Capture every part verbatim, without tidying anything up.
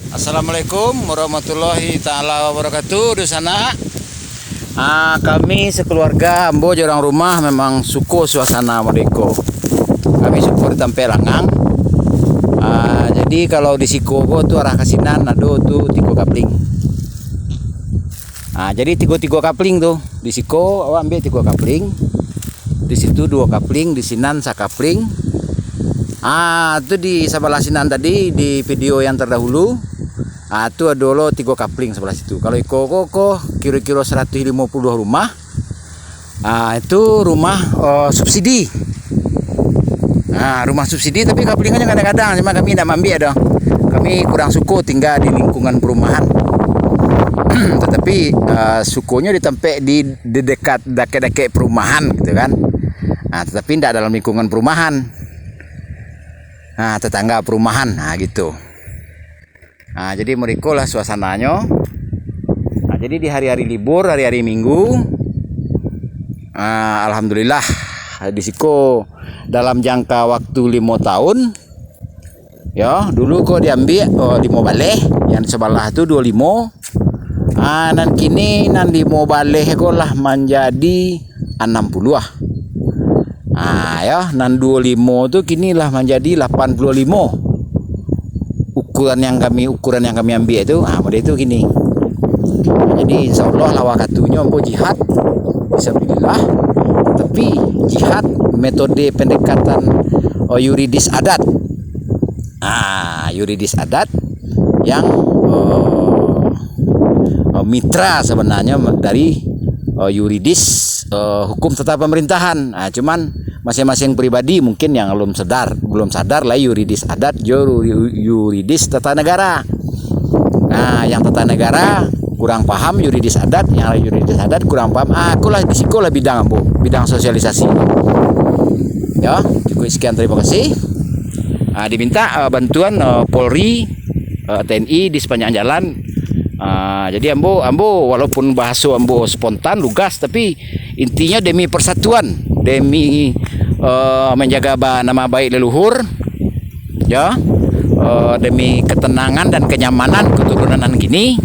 Assalamualaikum warahmatullahi taala wabarakatuh, dunsanak. Ah, kami sakeluarga, ambo jo urang rumah, memang suko suasana model iko. Kami suko di tampek langang. Ah, jadi kalau di siko ko tu arah ka sinan ado tu tigo kapling. Ah, jadi tigo-tigo kapling tu. Di siko awak ambiak tigo kapling. Di situ duo kapling, di sinan sakapling. Ah, tu di sabalah sinan tadi, di video yang terdahulu. Ah, tu ado lo tigo kapling sabalah situ. Kalau iko ko, ko kiro-kiro saratuih limo puluah rumah. Ah, itu rumah, eh, subsidi. Ah, rumah subsidi, tapi kaplingannyo kadang-kadang, cuma kami indak maambiak doh. Kami kurang suko tingga di lingkungan perumahan. Tatapi, eh, sukonyo di tampek di, di dekat, dakek-dakek perumahan gitu kan. Ah, tatapi indak dalam lingkungan perumahan. Ah, tetangga perumahan, ah, gitu. Ah, jadi model iko lah suasananyo. Ah, jadi di hari-hari libur, hari-hari Minggu, ah, alhamdulillah, di siko dalam jangka waktu limo tahun, yo, dulu ko diambiak, oh, limo baleh, yang di sabalah tu duo limo. Ah, nan kini nan limo baleh ko lah manjadi anam puluah. Ah, yo, nan duo limo tu kini lah manjadi lapan puluah limo. Ukuran yang kami, ukuran yang kami ambiak tu, ah, model tu kini. Jadi, insya Allah lah wakatunyo ambo jihad, fisabilillah. Tapi jihad metode pendekatan, oh, yuridis adat. Ah, yuridis adat yang, eh, eh, mitra sebenarnya dari, eh, yuridis, eh, hukum tata pemerintahan. Ah, cuman masing-masing pribadi mungkin yang belum sadar, belum sadar lah yuridis adat jo yu-, yuridis tata negara. Nah, yang tata negara kurang paham, yuridis adat, yang yuridis adat kurang paham. Ah, aku lah di siko lah bidang ambo, bidang sosialisasi. Ya, cukup sekian, terima kasih. Ah, diminta, ah, bantuan, ah, Polri, ah, T N I di sepanjang jalan. Ah, jadi ambo, ambo walaupun bahaso ambo spontan, lugas, tapi intinyo demi persatuan, demi, ah, menjaga ba-, nama baik leluhur, ya, ah, demi ketenangan dan kenyamanan keturunan nan kini.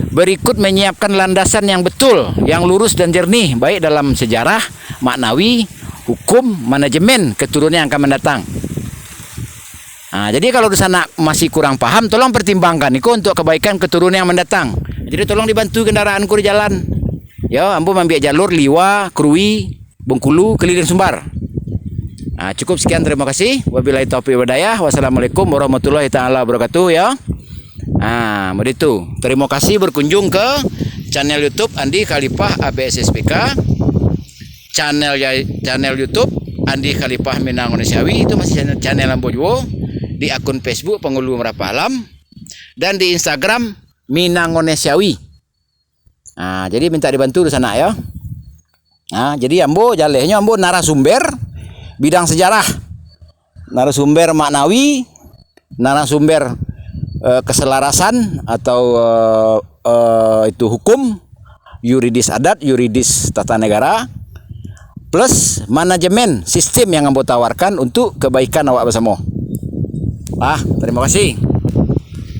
Berikut menyiapkan landasan yang betul, yang lurus dan jernih, baik dalam sejarah, maknawi, hukum, manajemen keturunan yang akan mendatang. Nah, jadi kalau dunsanak masih kurang paham, tolong pertimbangkan iko untuk kebaikan keturunan yang mendatang. Jadi tolong dibantu kendaraan ko di jalan. Ya, ambo maambiak jalur Liwa, Krui, Bengkulu, keliling Sumbar. Nah, cukup sekian, terima kasih. Wabillahi taufiq wal hidayah. Wassalamualaikum warahmatullahi taala wabarakatuh, ya. Ah, begitu. Terima kasih berkunjung ke channel YouTube Andi Khalifah A B S S P K. Channel ya, channel YouTube Andi Khalifah Minang Onesiawi, itu masih channel, channel ambo juo. Di akun Facebook Pangulu Marapalam dan di Instagram Minang Onesiawi. Ah, jadi minta dibantu dunsanak, ya. Ah, jadi ambo jalehnyo ambo narasumber bidang sejarah, narasumber maknawi, narasumber, eh, keselarasan atau, eh, eh, itu hukum, yuridis adat, yuridis tata negara, plus manajemen sistem yang ambo tawarkan untuk kebaikan awak bersama. Ah, terima kasih.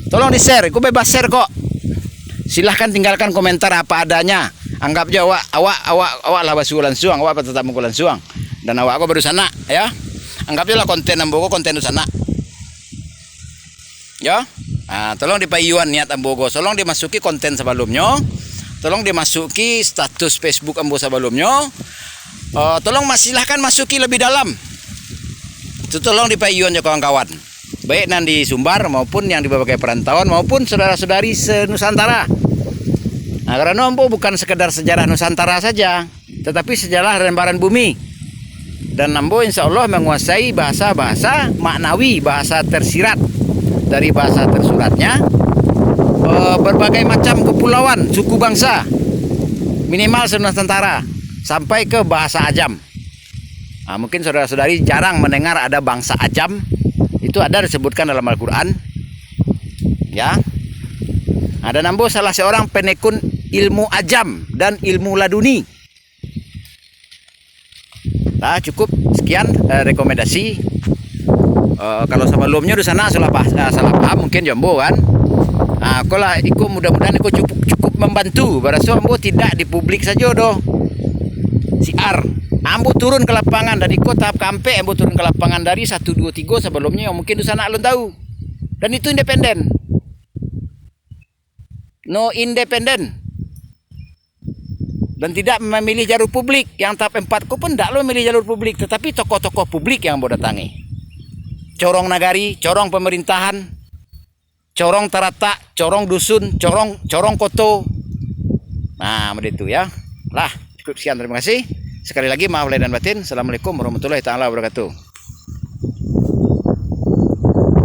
Tolong di-share, iko bebas share kok. Silahkan tinggalkan komentar apa adanya. Anggap jo awak, awak, awak, awak lah basuo lansuang, awak batatap muko lansuang. Dan awak ko baru sanak, ya. Anggap jo lah konten ambo ko konten tu sanak. Ya. Ah, tolong dipaiyuan niat ambo ko. Tolong dimasuki konten sabalumnyo. Tolong dimasuki status Facebook ambo sabalumnyo. Eh, tolong mas-, silahkan masuki lebih dalam. Itu tolong dipaiyuan jo kawan-kawan. Baik nan di Sumbar maupun yang di berbagai perantauan maupun saudara-saudari se-Nusantara. Nah, karano ambo bukan sekedar sejarah Nusantara saja, tetapi sejarah lembaran bumi. Dan ambo insya Allah menguasai bahasa-bahasa maknawi, bahasa tersirat dari bahasa tersuratnya, eh, berbagai macam kepulauan, suku bangsa, minimal se-Nusantara, sampai ke bahasa Ajam. Ah, mungkin saudara-saudari jarang mendengar ada bangsa Ajam. Itu ada disebutkan dalam Al-Quran. Ya. Ah, dan ambo salah seorang penekun ilmu Ajam dan ilmu laduni. Nah, cukup sekian, eh, rekomendasi. Eh, kalau sabalumnyo dunsanak salah pah-, eh, salah paham mungkin jo ambo kan. Ha, ko lah, iko mudah-mudahan iko cukup, cukup mambantu. Baraso ambo tidak di publik sajo doh. Siar. Ambo turun ka lapangan, dan iko tahap kaampek ambo turun ka lapangan dari satu, duo, tigo sabalumnyo, yang mungkin dunsanak alun tahu. Dan itu independen. No independen. Dan tidak mamilih jalur publik. Yang tahap empat ko pun ndak lo mamilih jalur publik, tatapi tokoh-tokoh publik yang ambo datangi. Corong nagari, corong pamarintahan, corong taratak, corong dusun, corong, corong koto. Nah, macam itu ya. Lah, cukup sekian, terima kasih. Sekali lagi, maaf lahir dan batin. Assalamualaikum warahmatullahi taala wabarakatuh.